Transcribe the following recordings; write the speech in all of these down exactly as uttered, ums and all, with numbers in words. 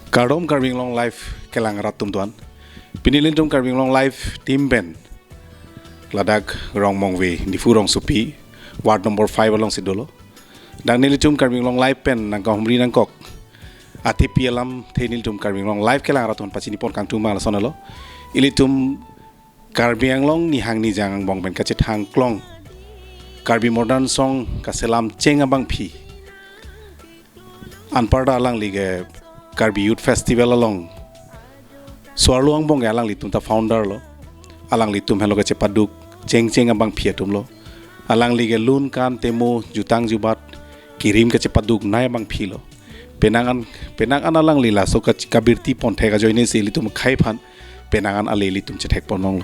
Kardom Karbi Anglong Live kelang rat atum doan. Pini nelitum Karbi Anglong Live team pen ladak Rongmongve, Diphu Rongsopi, ward number five alongsi dolo. Dak nelitum Karbi Anglong Live pen nangkahumri nangkok atepi alamthe nelitum Karbi Anglong Live kelang rat atum pachini pon kangtung abang lason lo. Ilitum Karbi Anglong nihang nijang angbong pen kachethang klong Karbi Modern Song kaselam cheng abangpi anparta alangli ke Karbi Youth Festival along so-arlo angbong ke alanglitum ta founder lo. Alanglitum henlo kachepaduk cheng cheng abangpi atum lo. Alangli ke lun kan temo jutang jubat kirim kachepaduk nai abangpi lo. Penang an, penang an alangli laso ka, kabirti ponthek ajoine si ilitum akhei aphan penang an ale ilitum chethek ponlonglo.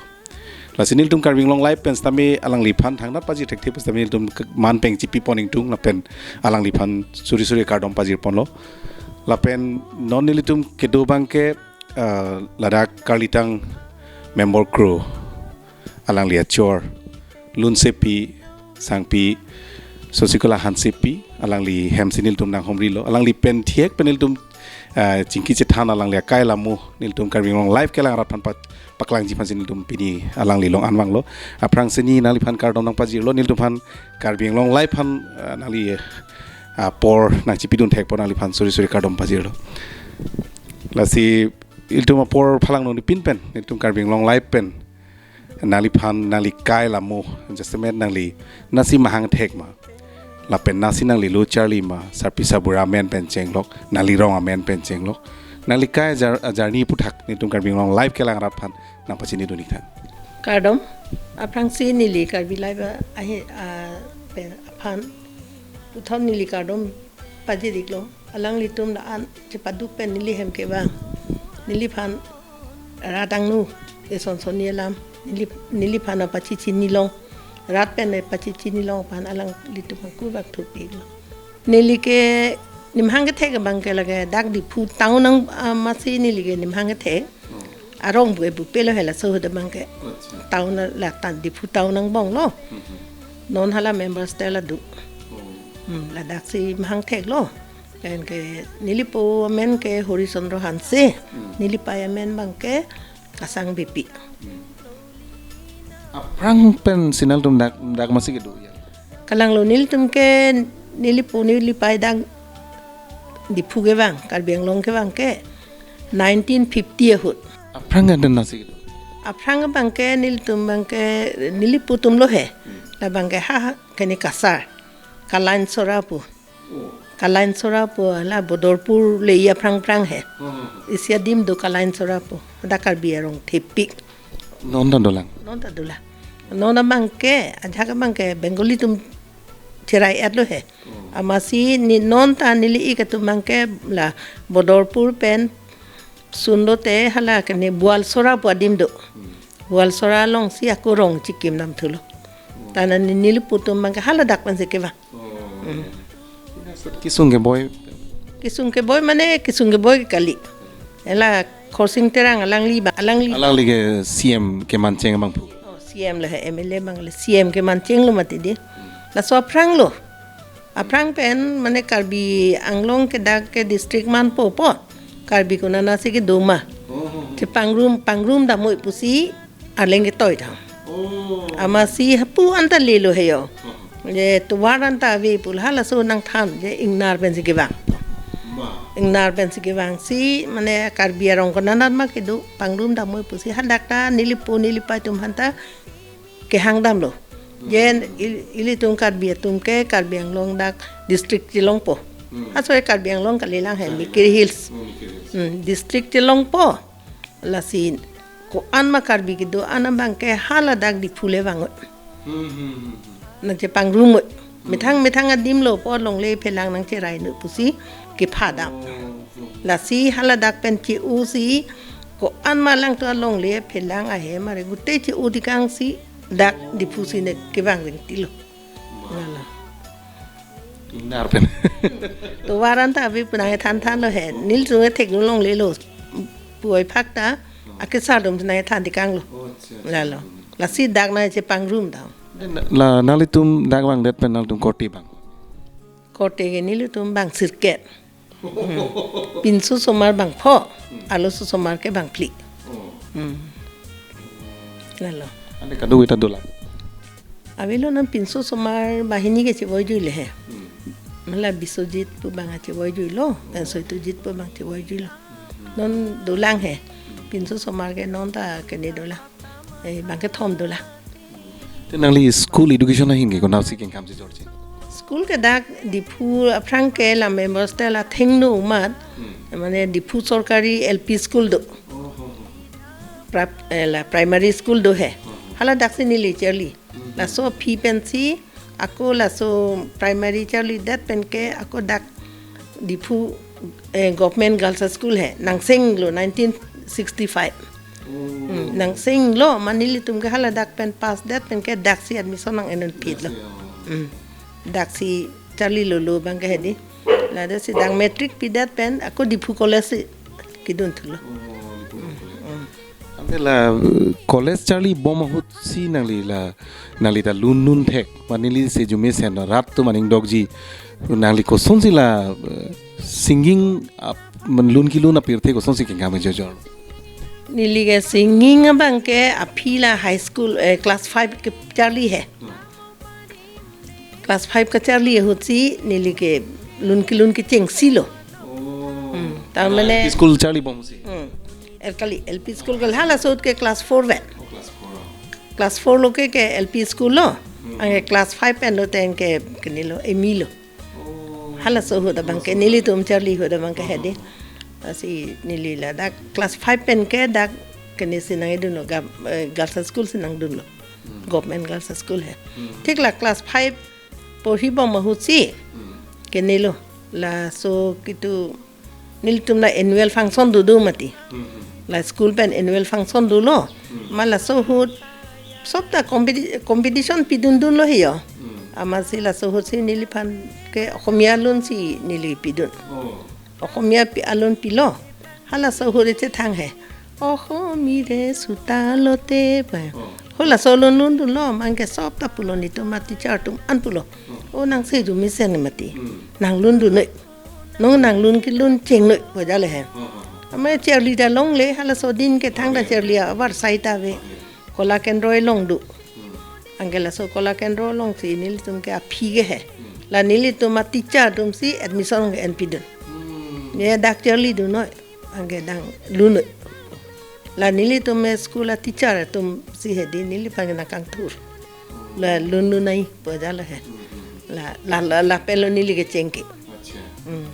Lasi nelitum Karbi Anglong Live pen sitame alangliphan thangnat pajir thekthe pu sitame nelitum ke-, man pen chipi pon ingtung lapen alangliphan suri suri kardom pajir ponlo. Lapen non nelitum kedo abang ke, ah, ladak Karlitang member kro alangli achor Lunsepi Sangpi Sosikula Hansepi alangli hem si nelitum nanghumri lo. Alangli pen thihek pen nelitum, ah, chingki chethan alangli akai lamo nelitum Karbi Anglong Live kelang rat aphan pa-, paklangji aphan si nelitum pini alangli along an vanglo. Aphrangsi ne nangliphan kardom nangpajirlo, nelitum aphan Karbi Anglong Live aphan, ah, nangli, ah, apor nangchipidun thek apot nangliphan suri suri kardom pajirlo. Lasi ilitum apor phalang noni pin pen nelitum Karbi Anglong Live pen nangliphan nangli kai lamo, jasemet nangli nasi mahang thek ma, lapen nasi nangli lo charli ma, sarpi sarbura amen pen chenglok, nangli rong amen pen chenglok, nangli kai jar-, ajarni aputhak nelitum Karbi Anglong Live kelang rat aphan nangpachini dun ik tha. Kardom, aphrangsi neli Karbi Live ahi, ah, pen aphan puthot neli kardom pajir iklo. Alanglitum la-an chepaduk pen neli hem kevang, neliphan rat angno, eson sonni alam, neli, neliphan apachechinilong, rat pen apachechinilong aphan alanglitum aku bak thupi iklo. Neli ke nemhang kethek abang ke lake dak Diphu town nang, ah, amatsi neli ke nemhang kethek. Arong bu ebu pelo hela so hoda abang ke. Acha. Town la, la tan Diphu town angbong lo. Hmm, hmm. Non hala members ta la do. Oh. Hmm, ladaksi mahang thek lo. Pen ke nelipo amen ke Hori Chandra Hanse. Hmm. Nelipei amen abang ke Kasang Beypi. Hmm. Aphrang pensi nangtum dak, dak amatsi kedo ya? Kalang lo, nelitum ke nelipo nelipei dak Diphu kevang, Karbi Anglong kevang ke nineteen fifty ahut. Aphrang ke den amatsi kedo? Aphrang abang ke nelitum abang ke nelipo atum lo he. Hmm. Labang ke ha, ha, kene Kasar. Kalain Sora pu. Oh. Kalain Sora pu la Bodorpur le iya aphrang aphrang he. Hmm. Isi adim do Kalain Sora pu. Dak Karbi arong thepik. Non ta dolang. Non ta dolang. Non abang ke, ajahak abang ke Bengali atum cherai-et lo he. Hmm. Amatsi ne non ta neli ik atum abang ke la Bodorpur pen sundote hala kene Bualsora pu adim do. Hmm. Bualsora alongsi ako rong chikim dam thulo. Hmm. Tana ne nelipo atum abang ke haladak pensi kevang. Oh. Hmm. Kesung keboi. Kesung keboi mane kesung keboi kali. Ela Khorsing Terang alangli ba, alangli. Alangli ke C M kemancheng abangphu. Oh, C M le he, M L A abang le C M kemancheng lo mati di. Laso aphrang lo. Aphrang pen mane Karbi Anglong ke dak ke district manpo po. Karbi konatsi kedo ma. Oh, oh, oh. Chepangrum, pangrum damnoi pusi arleng ketoi tha. Oh. Amatsi hapu anta lelo he yo. Oh. Je tovar anta ave pu la halaso nangthan je ingnar pensi kevang. Ma. Ingnar pensi kevangsi mane Karbi arong konat ma kedo pangrum damnoi pusi hadak ta nelipo nelipei atum aphanta kehang damlo. Hmm. Je il-, ilitum Karbi atum ke Karbi Anglong dak district chelongpo. Hmm. Aso e Karbi Anglong kalilang he, oh, Mikir Hills. Oh, Mikir Hills. Hmm, district chelongpo. Lasi ko-an ma Karbi kedo-an abang ke haladak Diphu le vang. Hmm, hmm, hmm, hmm. Nangchepangrum. Hmm. Methang methang adim lo po longle phelang nangcherai nu pusi kepha dam. Oh, hmm. Lasi haladak pen che-osi ko-an ma alangtum alongle phelang ahem are gute che-o tikangsi dak Diphu si ne kevang vingtilo. Lala. Ingnar pen. Tovar anta ave pu nangthan than lo he. Nelitum ke thek nu longlelo. Puvoiphak ta akesar atum nangthan tikang lo. Oh, acha, acha. Lalo. Lasi dak nangchepangrum dam. La nanglitum dak vangdet pen nanglitum korte abang? Korte ke nelitum bang sirkep. Hmm. Pinso osomar bangpho, arloso osomar ke bangphli. Hmm. Lalo. Ante kadokave ta dolang. Avelo non pinso osomar banghini ke chevoijuile he. Hmm. Mala Biswajit pu bang chevoijuilo, pen Satyajit pu bang chevoijuilo. Non dolang he. Pinso osomar ke non ta kene dolang. Eh, bang kethom dolang. Te nangli school education ahin ke konatsi kengkam si jorji? School ke dak Diphu aphrang ke la members te la thengno umat. Hmm. Mane Diphu Sorkari L P school do. Oh, oh, oh. Prap-, eh, la primary school do he. Oh, oh. Hala daksi neli charli. Hmm. Laso aphi pensi ako laso primary charlidet pen ke ako dak Diphu, eh, Government Girls School he. Nangsenglo nineteen sixty-five. Hmm, nangsenglo, ma nelitum ke hala dak pen pass det pen ke daksi admission nang-enun phitlo. Daksi, oh. Hmm. Daksi charlilolo bang ke hedi. Lasi dak matric pidet pen ako Diphu College si kedun thulo. Oh, Diphu College. Hmm. Ante la, uh, college charlibom ahut si nangli la, nangli ta lun lun thek, ma neli si arjumesen rat atum aning dokji, nangli kosonsi la, uh, singing ap-, man lun kelun apirthe kosonsi kengkam jojor? Neli ke singing abang ke aphi la high school, eh, class five kecharli he. Hmm. Class five kecharli ahut si neli ke lun kelun kechengsi lo. Oh. Hmm, ta mane L P school charlibom si? Hmm. L P, L P school ke halaso ahut ke class four vet. Oh, class four. Class four lo ke, ke L P school lo. Hmm. Anke class five pen lo teng ke, kene lo, M E lo. Oh. Halaso ahut abang ke nelitum charli ahut abang ke hedi. Lasi neli la dak class five pen ke dak kene si nangkedunlo, gov-, eh, girls school si nangdunlo. Hmm. Government Girls School he. Hmm. Thik la class five porhibom ahut si. Hmm. Kene lo. Laso kitu nelitum la annual function do do mati. Hmm, hmm. La school pen annual function dolo. Hmm. Ma laso ahut sopta competi-, competition pidun dunlo he yo. Hmm. Amatsi laso ahut si neliphan ke Ohomia alun si neli pidun. Oh. Ohomia pi-, alun pilo. Halaso ahut chethang he. Ohomire suta lote pa. Oh. Halaso alun lundunlo, anke sopta pulo netum a teacher atum an pulo. Oh. O nangsi arjumesen mati. Hmm. Nanglundunnoi. Non nanglun kelun chengnoi pu ajat le he. Oh, oh, oh. Ama charli ta longle, halaso adin ke thangta, okay, charli avarsai ta ave. Okay. Kola kendro along do. Hmm. Anke laso kola kendro along si nelitum ke aphi ke he. Hmm. La nelitum a teacher atum si admission ke en pidun. Hmm. Ne dak charlidunnoi. Anke dang lunnoi. La nelitum school a teacher atum si hedi neliphan nangkangthur. La lun lunnoi pu ajat le he. Hmm. La, la, la, lapen lo neli kecheng ke. Acha. Hmm.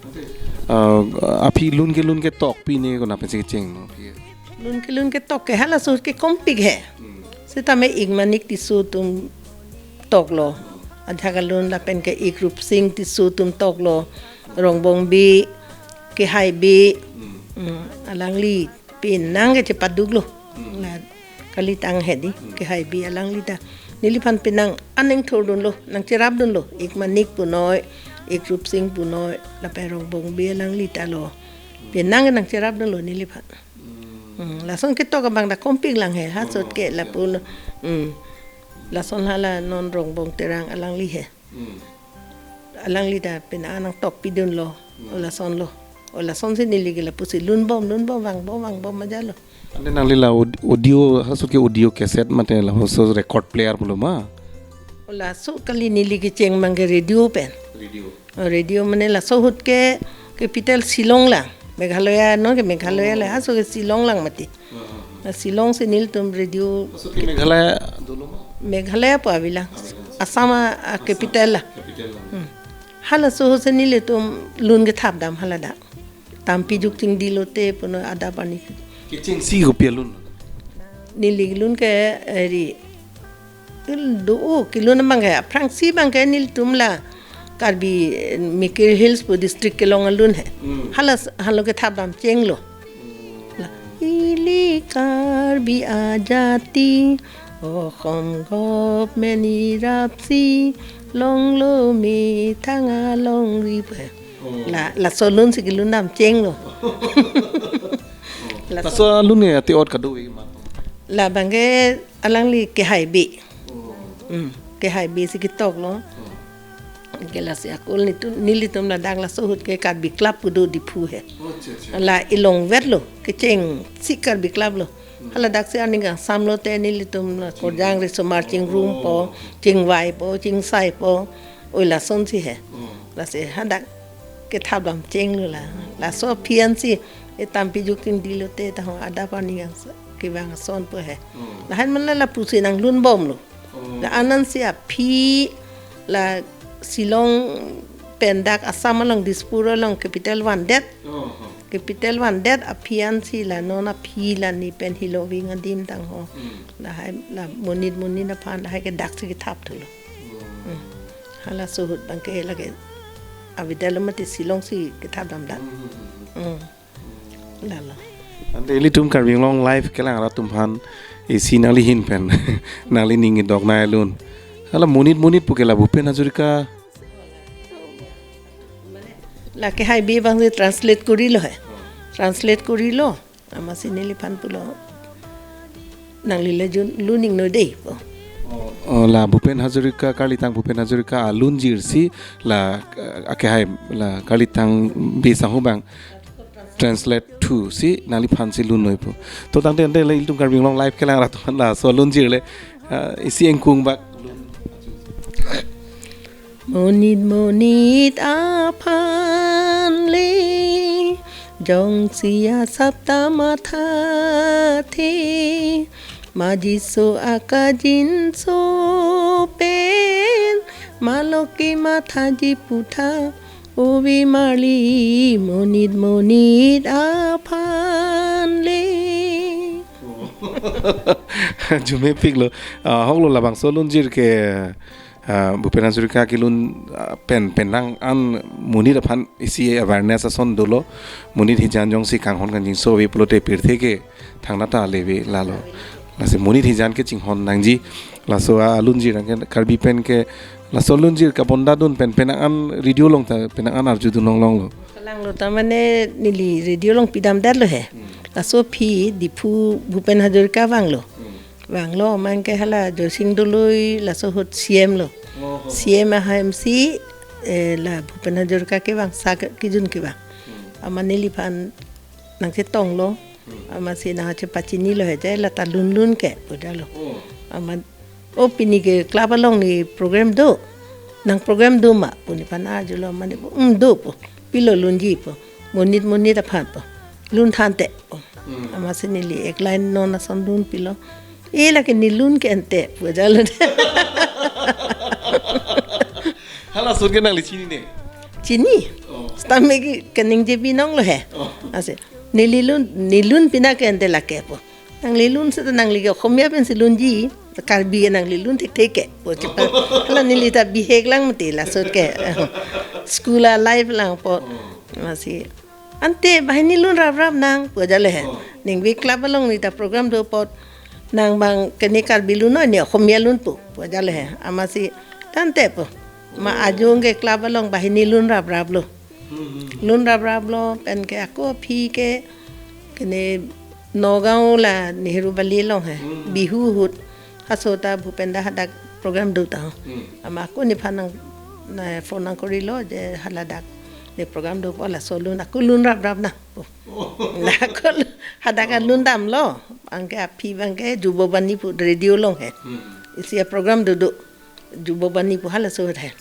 Ante, uh, aphi lun kelun ketok pine konat pensi kecheng non aphi? Lun kelun ketok ke halaso ahut ke kompik he. Hmm. Sitame ik manik Tisso atum toklo. Ajahak alun lapen ke ik Rupsing Tisso atum toklo. Rongbong Bey, Kehai Bey. Hmm. Hmm, alangli penang ke chepaduklo. Hmm. La kalitang hedi, hmm, Kehai Bey alangli ta. Neliphan penang aning thurdunlo, nangcherapdunlo. Ik Manik punoi, ik Rupsing punoi, lapen Rongbong Bey alangli ta lo. Hmm. Penang nangcherapdunlo neliphan. Hmm. Hmm, lason ketok abang ta kompik lang he, ha, oh, sot ke, oh, lapu lo. Hmm. Lason hala non Rongbong Terang alangli he. Hmm. Alangli ta penang nangtok pidunlo. Hmm. O lason lo. O lason si neli ke lapusi lunbom, lunbom, vangbom, vangbom ajat lo. Ante nangli la aud-, audio, ha sot ke audio cassette mate lapuson record player pulo ma? O laso kali neli kecheng abang ke radio pen. Radio. O radio mane laso ahut ke capital Shillong lang. Meghalaya non ke Meghalaya le, oh, ha sot ke Shillong lang mati. Hmm, hmm, hmm. Shillong si nelitum radio. Laso ke Meghalaya dolo ma? Meghalaya pu avelang. Avelang. Assam a, a, Assam capital la. Capital la. Hmm. Halaso ahut si nelitum lun kethapdam hala dak. Tampi juk chingdi lote punoi adap arni. Kechengsi kopi alun? Neli lun ke, eh, ri, il do, o, kelun abang ke, aphrangsi abang ke nelitum la Karbi, eh, Mikir Hills pu district kelong alun he. Hmm. Hala s-, halo kethapdam chenglo. Hmm. La, ili Karbi ajati, Osom government irapsi, longlo methang alongri pu he. Oh. La, laso alun si kelundam chenglo. Oh. Laso. Laso alun ke ati ot kadokave ma? Labang ke alangli Kehai Bey. Oh. Hmm, Kehai Bey si ketoklo. Oh. Ke lasi ako nelitum, nelitum ladak laso ahut ke Karbi Club pu do Diphu he. Oh, acha, acha. La ilong vet lo, kecheng si Karbi Club lo. Hmm. Haladak si aning kangsam lote nelitum la Ching-, korjang risomar chingrum po, oh, chingvai po, chingsai po. Oi, lasonsi he. Oh. Lasi hadak kethap dam chenglo la. Laso aphi ansi, e tampi juk tin di lote ta ho adap aning kevang ason po he. Oh. Lahai man la lapusi nanglun bomlo. Oh. La anansi aphi la Shillong pen dak Assam along Dispur along capital vandet. Oh, oh. Capital vandet aphi ansi la non aphi la ne pen Hiloving adim tang ho. Hmm. Lahai la monit monit aphan lahai ke daksi kethap thulo. Oh. Hmm. Halaso ahut abang ke lake avedetlo mati Shillong si kethap dam dak. Hmm, hmm, hmm, hmm. Hmm. Lalo. Ante ilitum Karbi Anglong Live kelang rat atum aphan isi nangli ahin pen nanglining kedok nai lun. Hala monit monit pu ke la Bhupen Hazarika. Lake hai bi abang si translate korilo he. Translate korilo. Amatsi neliphan pulo. Nangli le jun luning no dei po. Oh, oh, la Bhupen Hazarika, karlitang Bhupen Hazarika alunjir si la, eh, ake hai la karlitang bi sangho abang translate thu si nangliphan si lun noi po. To tangte ante le ilitum Karbi Anglong Live kelang rat atum aphan laso alunjir le, eh, isi engkung bak. Monit monit aphan le jongsi asap ta mathathe, majiso akajinso pen, maloke mathaji putha, ove marli monit monit aphan le. Jumepiklo, ah, ahoklo labangso alunjir ke, ah, Bhupen Hazarika kelun, ah, pen, penang an monit aphan isi awareness ason dolo. Monit hijan jongsi kanghon kanjinso ave pulote pirthe ke thangnat ta le ave lalo. Lasi monit hijan ke chinghon nangji. Laso alunjir abang ke Karbi pen ke laso alunjir kabonda dun pen penang an radio along ta penang an arjudun longlonglo. Kalanglo ta mane neli radio along pidamdetlo he. Hmm. Laso aphi Diphu Bhupen Hazarika vanglo. Hmm. Vanglo abang ke hala Joysing Doloi laso ahut C M lo. Oh, oh. C M ahai ansi, eh, la Bhupen Hazarika kevang sa ke, kejun kevang. Hmm. Amat neliphan nangchetonglo. Hmm. Amatsi nangchepachinilo he je la ta lunlun ke pudalo. Oh. Amat, "O pini ke club along ne program do. Nang program do ma?" pu nephan arjulo mane pu, "Um, do," pu. "Pilo lunji?" pu. "Monit monit aphan," pu. "Lun than te," pu. Hmm. Amatsi neli ek line non ason lun pilo. "E lake ne lun ke ante," pu jalo. Halaso ahut ke nangli chinine? Chini. Oh. Stamik kaningje binong lo he. Oh. Ase. "Neli lun, ne lun pina ke ante lake," pu. "Nangli lun seta nangli ke Oxomiya pensi lunji, Karbi ke nangli lun thekthe ke," pu chepa. Hala neli ta bihek lang mati laso ahut ke. School a life lang po. Oh. Amatsi, "Ante banghini lun raprap nang," pu jalo he. Oh. "Ningve club along ne ta program do apot, nang abang ke ne Karbi lun noi, ne Oxomiya lun pu," pu jalo he. Amatsi, "Tangte," pu. Ma ajong ke club along banghini lun rapraplo. Hmm, hmm, hmm. Lun rapraplo pen ke ako aphi ke, ke ne Nagaon la Nehru Bali along he. Hmm. Bihu ahut. Halaso ta Bhupen da hadak program do ta ho. Hmm. Amat ako nephan nang, na phone nangkorilo je haladak ne program do po, laso lun ako lun raprap nang. Oh. La ako lu-, hadak, oh, lun damlo. Abang ke aphi abang ke Jubobani pu radio along he. Hmm. Isi a program do do. Jubobani pu halaso ahut he.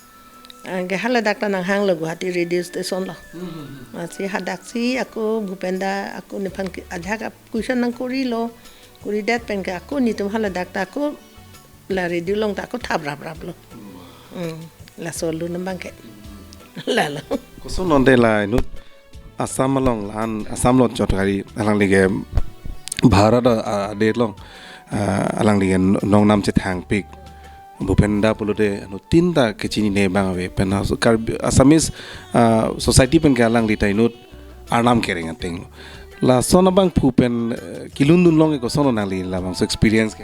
Abang ke haladak ta nanghanglo Guwahati radio station lo. Hmm, hmm, hmm. Amatsi hadaksi ako Bhupen da ako nephan ke ajak ap question nangkorilo. Koridet pen ke ako netum haladak ta ako la radio along ta ako thap rapraplo. Wah. Hmm. Laso lun abang ke. Hmm. Lalo. Koson non de la inut Assam along la-an Assam lo chot kari alangli ke Bharat a, a, adet along, ah, alangli ke nongnam chethangpik. Bhupen da pulote anuttin ta kechinine abang ave pen halaso Karbi Assamese, ah, society pen ke alangli ta inut arnam kereng ateng. Lason abangphu pen, eh, kelundun long ke koson nangli labangso experience ke?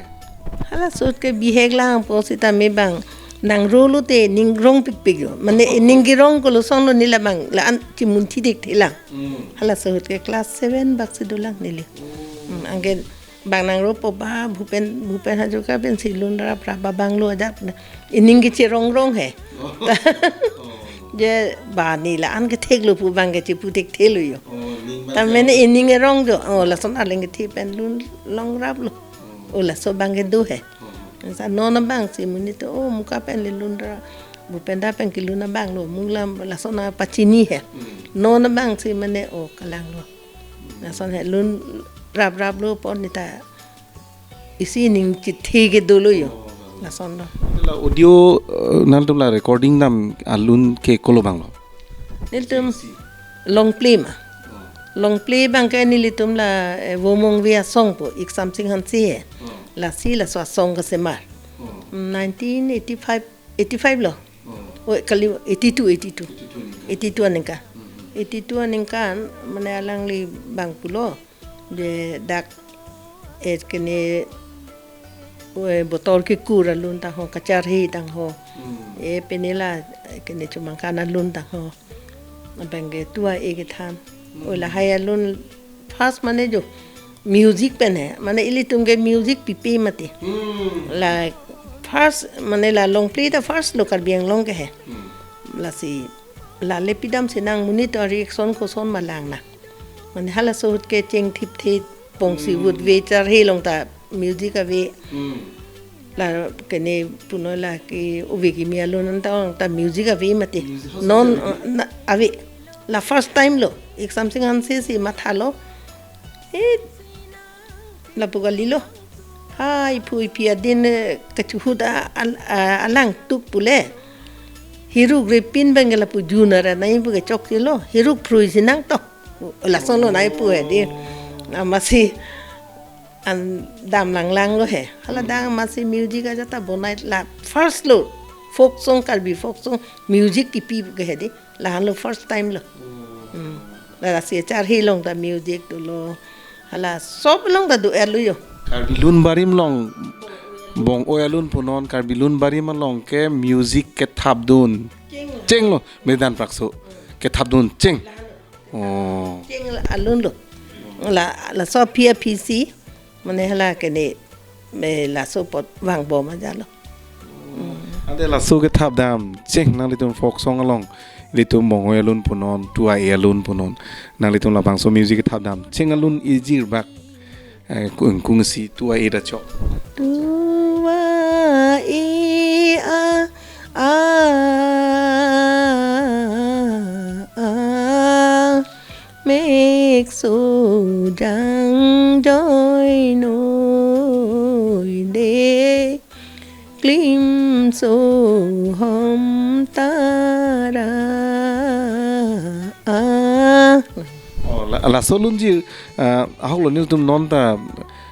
Halaso ahut ke bihek lang po sitame abang nangrolo te ning rongpikpik lo. Mane ning kerong koloson lo ne labang la-an chimunthi dik thelang. Hmm. Halaso ahut ke class seven bak si dolang neli. Hmm. Hmm, anke abang nangro po ba Bhupen, Bhupen Hazarika pensi lun raprap abang lo ajak. Ining ke cherong rong he. Oh. Je ba ne la-an kethek lo pu abang ke chipu thekthe lo jo. Oh, ning abang ta ke mene ining erong jo. Oh, lason arleng kethe pen lun longrap lo. Oh, laso abang ke do he. Oh. Sa non abang si monit, oh, Muka pen le lunra, Bhupenda pen kelun abang lo, munglam lason apachini he. Hmm. Non abang si mene, oh, kalang lo. Lason he lun rap rap lo pon neta isi ning chethe ke dolo jo. Oh. Lason lo. La audio, eh, nangtum la recording dam alun ke kolo abang lo? Nelitum long play ma. Oh. Long play abang ke nelitum la, eh, Vo Mongve asong pu, Iksam Sing Hanse he. Oh. Lasi laso asong kesemar. Oh. Nineteen eighty-five, eighty-five lo. Oh. Oh, kali eighty-two, eighty-two. Eighty-two aningkan. Eighty-two aningkan. Hmm. Eighty-two aningkan, mane alangli abang pulo. Je dak, eh, kene, eh, botol kekur alun tangho, kacharhe tangho. Hmm. Eh, pine la, eh, kene Chomangkan alun tangho. Abang ke Tua-e kethan. Hmm. Oh, lahai alun first mane jo music pen he. Mane ilitum ke music pipe mati. Hmm. La first, mane la long play ta first lo Karbi Anglong ke he. Hmm. Lasi, la le pidam si nang monit areaction koson ma lang na. Mane halaso ahut ke chengthipthe pongsi Hmm. vut ve, charhe along ta music ave. Hmm. La kene punoi la ke ove kimi alun anta along ta music ave mati. Music house Non, ave. Na, ave. La first time lo. Iksam Sing Hanse si mathalo. Eh, lapu kalilo. Ha, iphu iphi adin, eh, kachehut a, al-, a, alangtuk pule. Hiruk repin abang ke lapu jun ara nai pu ke chokchelo. Hiruk phrui si nangto. Lason lo nai pu he di. Amatsi an dam langlang lo he. Hala Hmm. dam amatsi music ajat ta bonai la first lo. Folk song, Karbi folk song, music kipi ke he di. Lahan lo first time lo. Hmm. Hmm. Lasi charhe along ta music dolo. Hala sob along ta do-et lo jo. Karbi Lun Barim along, Bong-oi alun punon, Karbi Lun Barim along ke music kethapdun. Cheng. Cheng lo, Medan Prakso. Kethapdun, cheng. Oh. Cheng alun lo. La, laso aphi aphi si. Mane hala kene, me laso apot vangbom ajat lo. Ante laso kethap dam, cheng nanglitum folk song along, ilitum Bong-oi alun punon, Tua-e alun punon. Nanglitum labangso music kethap dam, cheng alun ijir bak, eh, kung, kung si Tua-e ta chok. Tua-e a, a, a, mek sojang joi noi de, klim so hom tara. Ah. Oh, la, laso lunjir, ah, ahok lo nelitum non ta,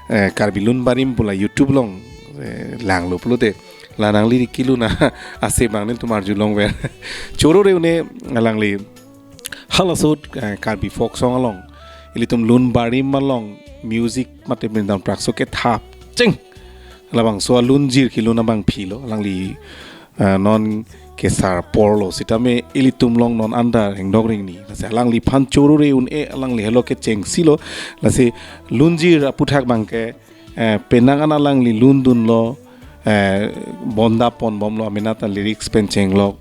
eh, Karbi Lun Barim pu la YouTube along, eh, langlo pulote. La nangli kelun a, ase abang nelitum arjulongver. Choro re une alangli halaso, eh, Karbi folk song along, ilitum Lun Barim along music mate Medan Prakso kethap cheng. Labangso alunjir kelun abangpi lo, alangli, eh, non kesar apor lo, sitame ilitum along non anta ringdok ringni. Lasi alangliphan choro re un-e, alangli helo kechengsi lo. Lasi lunjir aputhak abang ke, eh, penang an alangli lundun lo, eh, bonda ponbom lo, amena ta lyrics pen chenglok,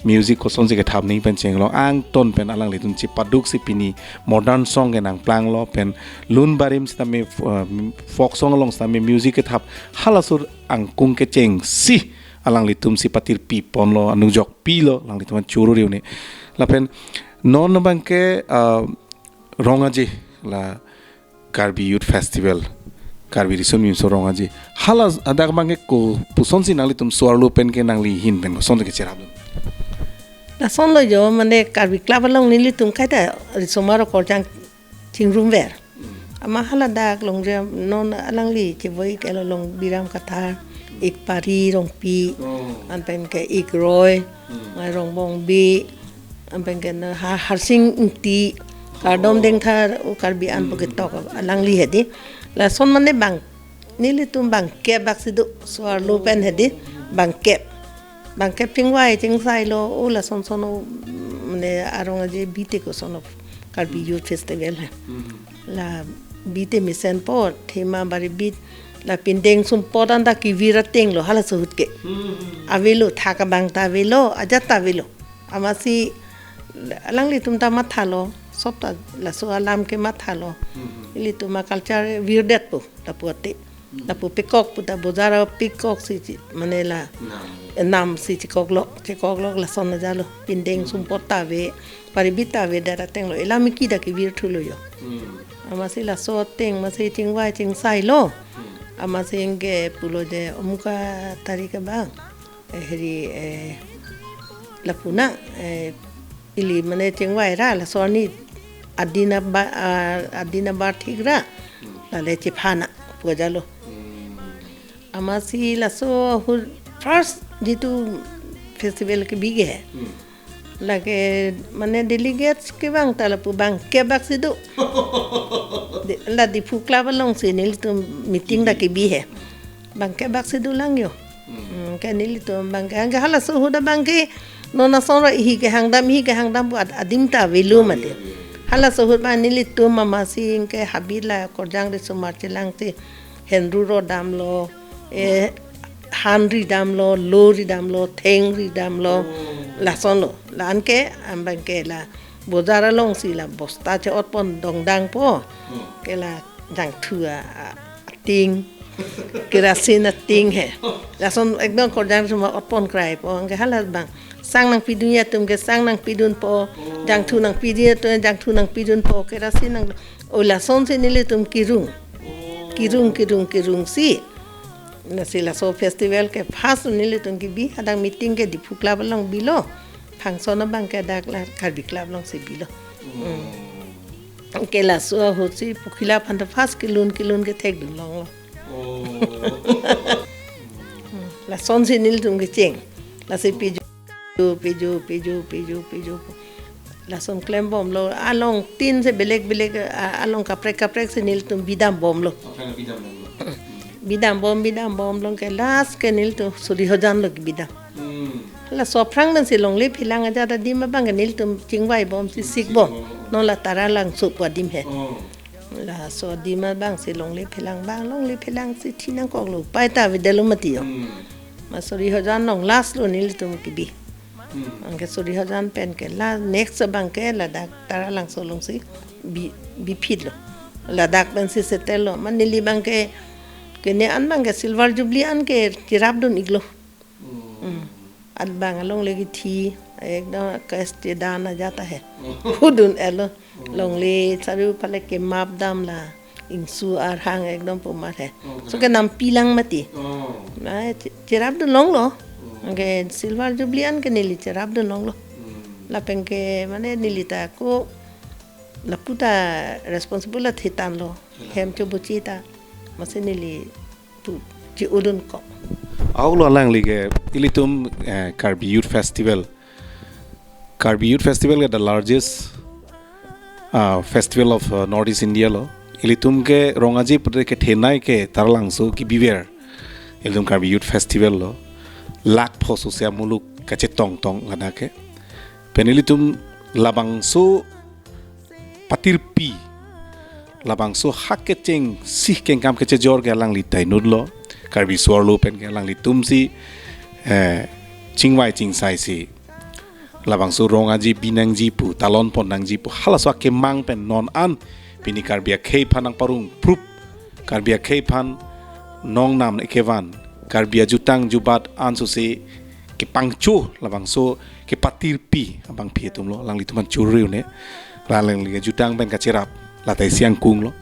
music kosonsi kethap nangji pen chenglok, angton pen alanglitum chepaduk si pini modern song ke nangplang lo, pen Lun Barim sitame, eh, folk song along sitame music kethap, halaso angkung kechengsi alanglitum si patirpi pon lo, anujokpi lo, alanglitum choro re une. Lapen non abang ke, eh, Rong Aje la Karbi Youth Festival, Karbi Riso Nimso Rong Aje. Hala adak abang ke ko pusonsi nanglitum so-arlo pen ke nangli ahin pen koson kecherapdun? Lason lo jo, mane Karbi Club along nelitum kaita risomar korjang chingrumver. Hmm. Amat hala dak Longriam non alangli chevoi ke lo, Longbiram Kathar, ik Pari Rongpi, Oh. anpen ke ik Roy, Hmm. Rongbong Bey, anpen ke na ha-, Harsing Ingti, kardom Oh. Dengthar, o Karbi an pu Hmm. ketok alangli he di. Lason mane bang, nelitum bangkep bak si do, so-arlo pen he di, bangkep. Bangkep chingvai chingsai lo, o lason son o, mane arong aje bite koson o Karbi Youth Festival he. Hmm. La bite mesen apot, thema bari bit, la pindeng sumpot anta kevir ateng lo, halaso ahut ke. Hmm. Avelo, thak abang ta avelo, ajat ta avelo. Amatsi alanglitum ta mathalo, sop ta laso alam ke mathalo. Mhm. Ilitum a-culture virdetpo, lapu ate. Mhm. Lapu pekok pu ta bojar pekok si chi, mane la nam, nam si chekok lok, chekok lok lason ajalo. Pindeng, mhm, sumpot ta ave, paribi ta ave, dara tenglo. Ila miki ta kevir thulo jo. Mhm. Amatsi laso ateng, amatsi chingvai chingsai lo. Mhm. Amatsi anke pulo je, omuka tari ke bang. Eh, heri, eh, lapu na, eh, ili mane chingvai ra, laso arni adin aba-, ah, adin abar thik ra, lale chepha na, pu ajalo. Hmm. Amatsi laso ahut first jitu festival kebi ke. Hmm. Lake mane delegates ke bang ta lapu bangkebak si do. De-, la Diphu Club alongsi nelitum meeting ta kebi he. Bangkebak si dolang jo. Hmm. Hmm, ke nelitum bangke, anke halaso ahut abangke, non ason ra ihi kehang dam, ihi kehang dam pu ad-, adim ta avelo mati. Avelo, avelo. Halaso ahut abang nelitum amatsi anke habit la Korjang risomar chelangsi henru ro damlo, eh, han ri damlo, lo ri damlo, theng ri damlo, oh, lasonlo. La anke, abangke la bojar alongsi la bosta che-otpon dongdangpo. Hmm. Ke la jangthu a, a, ating, kerasin ating he. Lason ekdom Korjang risomar otpon kraipo. Anke hala abang, sang nangpidun atum ke sang nangpidunpo. Oh. Jangthu nangpidun atum jangthu nangpidunpo. Kerasin nang, o lasonsi nelitum kerung. Oh. Kerung, kerung, kerungsi. Lasi laso festival ke first nelitum kebi, hadak meeting ke Diphu Club along bilo. Function abangke dak la Karbi Club alongsi bilo. Hmm. Ke laso ahutsi Pukhila aphan ta first kelun kelun kethekdun longlo. Oh. Hmm. Lasonsi nelitum kecheng. Lasi piju, piju, piju, piju, piju. Lason klembomlo, along tin si belek belek, a-, along kaprek kaprek si nelitum bidambomlo. Aphrang bidambomlo. Bidambom, bidambomlo ke last ke nelitum suri hajan lo bidam. Hmm. Laso aphrang pensi longle phelang ajat adim abangke nelitum chingvaibom si sikbom. Sikbom. Non la Taralangso pu adim he. Oh. Laso adim abangsi longle phelang abang, longle phelangsi thi nangkoklo, upai ta avedetlo mati jo. Hmm. Ma suri hajan along last lo nelitum kebi. Hmm. Anke suri hajan pen ke la next abangke ladak Taralangso alongsi bi, biphitlo. Ladak pensi settle lo. Ma neli abangke, kene an abangke Silver Jubilee anke cherapdun iklo. Hmm. Hmm. Abang alongle kethi, ekdom cash chedan ajat ahe. Hmm. Hudun-etlo. Hmm. Longle, saripale kemap dam la. Ingsu arhang ekdom pumar he. Oh, so kenam. Kenampi lang mati. Oh. Na, che-, cherapdun longlo. Oh. Anke Silver Jubilee anke neli cherapdun longlo. Hmm. Lapenke mane neli ta ko lapu ta responsible la thitanlo. Kalang. Hem chobuchi ta. Amatsi neli tu chi-udun ko. Ahoklo alangli ke ilitum, eh, Karbi Youth Festival. Karbi Youth Festival ke the largest, uh, festival of, uh, North East India lo. Ilitum ke Rong Aje pute kethenei ke Taralangso kebiver. Ilitum Karbi Youth Festival lo. Lakh pho sose amuluk kachetongtong ngana ke. Pen ilitum labangso patirpi, labangso hak kecheng sih kengkam kechejor ke alangli ta inutlo. Karbi arloso pen ke alanglitumsi, eh, chingvai chingsai si labangso Rong Aje binangji pu, talonpon nangji pu, halaso akemang pen non an pini Karbi akhei aphan nangparong prup, Karbi akhei aphan nongnam ekevan, Karbi ajutang jubat ansose kepangcho labangso kepatirpi abangpi atumlo, alanglitum aphan churi un-e, alangli ajutang pen kacherap, la ta isi angkunglo.